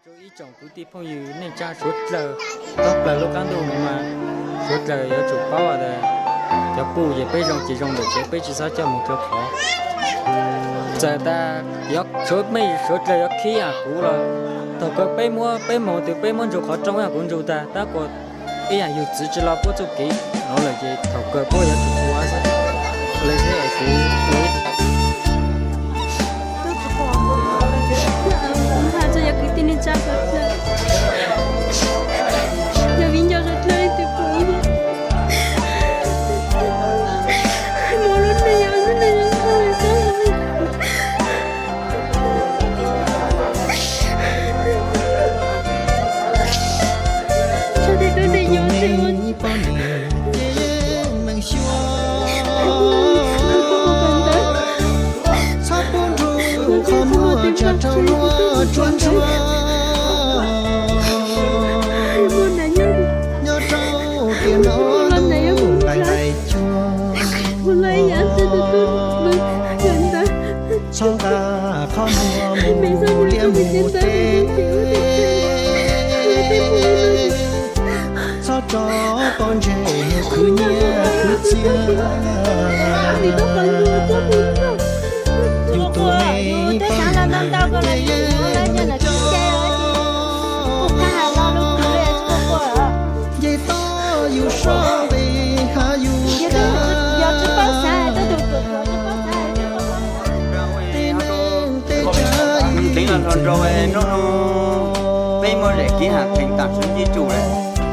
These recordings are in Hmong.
Rau ib tsoom kwv tij phooj ywg neej tsa suav dlawg, tau plaws lub qab ntuj no mas suav dlawg yuav tsum paub tias cov puj ces peb zoo ces zoo lawm ces peb tsis txhob coj mus rau qhov txawm tas yuav suav mej suav dlawg yuav khib yam kuv los thaum kawg peb muab peb moog twg peb muab ntsuj qhov rooj yam kuv ntsuj tag tab kuas ib yam yug txwv tsis los puab txuj kev no lawm ces thaum kawg puab yuav tsum ua xwb. Lawv xwb es kuv ua ib Txhob pub nrug qhov muag tsam rau luag tsuab ntsuab. Nyob rau tiam no ntuj nqaij nqaij cuag, txhob nqa qhov muag mus liab mus teb. Txhob tso pob ntseg mus khwv nyiaj khwv txiag. Yus tus me poj niam ces yeej tsa, nce tau yus sab nqis hab yus kab. Tej neeg tej tsav ib tug, peb muaj zem kev ham theem tam sim ntsib tsum lawm.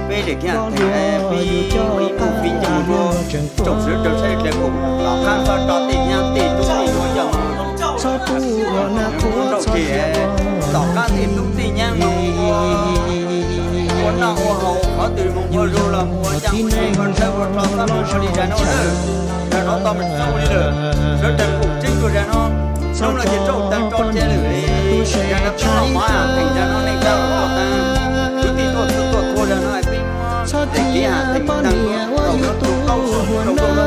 Peb zem kev ham theem, peb ib tug fiv ncaus dua, tsoom sawv daws saib dlawg koom tom qab txhob tso tej nyab tej tub tej nyab coj mus, txhob pub ua nag qhuav txhob ceg, tom qab tej tub tej nyab mus ua noj ua haus, qhov twg mus ua zoo los mus ua cas mus ua dawb ua tsov txhob mus ua li zag no lawm. Zag no tau me txhob ua li lawm, sawv daws koom tseeb dua zag no. Hnub no ces rau tag tso tseg lawm, zag no peb los mov ham theem zag no neej tsa los tau tag, kwv tij tuaj txhua tuaj txhua zag no peb zem kev ham theem tag ua yus tus qaub tus hluas nraug,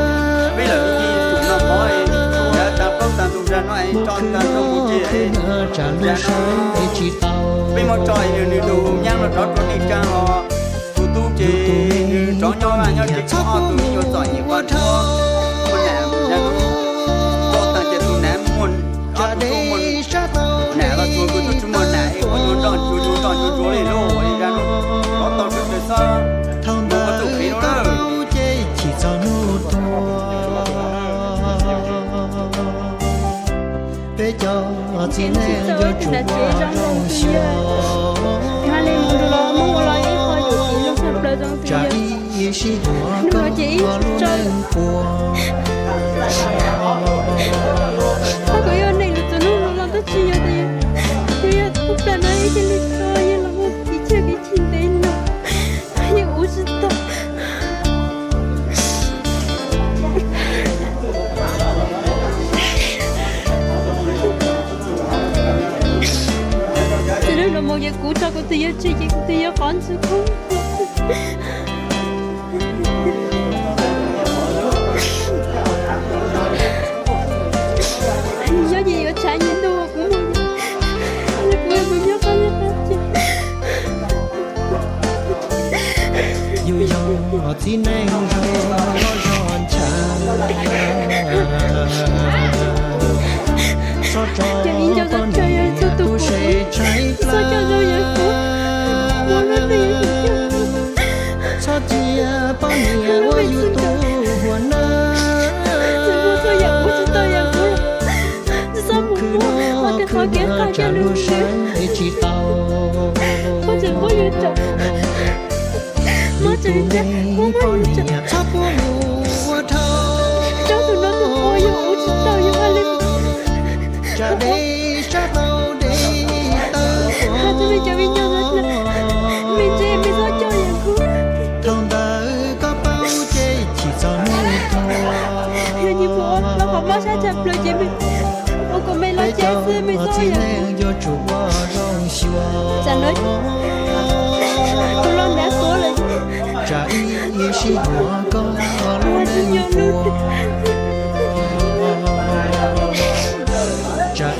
peb lawm ib tsum no mov, zag tag plaub tag ntug zag no tso tag rau mus ces zag no peb muab tso nws tus nyab no rov rua neej tsa os. Tus tub ces nws rov nyob vaj nyob tsev, ob tug me nyuam txom nyem ua dua, ua nam zag no, tso tag ces tus nam muaj, ob tug tub muaj nam los tsuas, tus tub tsis muaj nam es ua nyuag nroj ntsuag ntsuag nroj ntsuag ntsuag li lauj, ua li zag no, rov tau sawv daws txhob mus ua txuj kev no lawm. Peb cov txiv neej yuav tsum ua zoo siab, tsam ib sij yuav koj lub neej puas. Koj yuav neeg lwm tus hnub los tab tsis yog tias yog yog ub plam no ib ce li tso yog los muaj kev caj kev chim ntev no, yog ua tsis tau. Txij hnub no mus ces kuv tso kuv tus yawg tseg ces kuv tus yawg qhov ntxwg kub. Nyob ces yuav tshav nyiaj ntuj kuv mus, kuv mus nyob qab nyob qab ces. Yus yog txiv neej zoo loj zog ntshav, txhob tso poj niam tus se tshaib plab. Txhob cia poj niam ua yus tus hua nab. Khwv noj khwv haus tsam luag saib tsis tau. Yus tus me poj niam txhob pub mus ua dhau. Tsam dej tsam taug dej tawg ua. Thaum ntawd koj paub ces tsis txhob mus tua. Peb cov txiv neej yuav tsum ua zoo xyuas. Tsam ib sij yuav koj lub neej puas. Tsam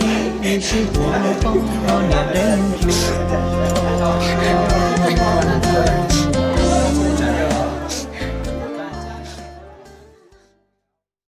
ib Sib huas mus poob no niam dev mus ntsuag.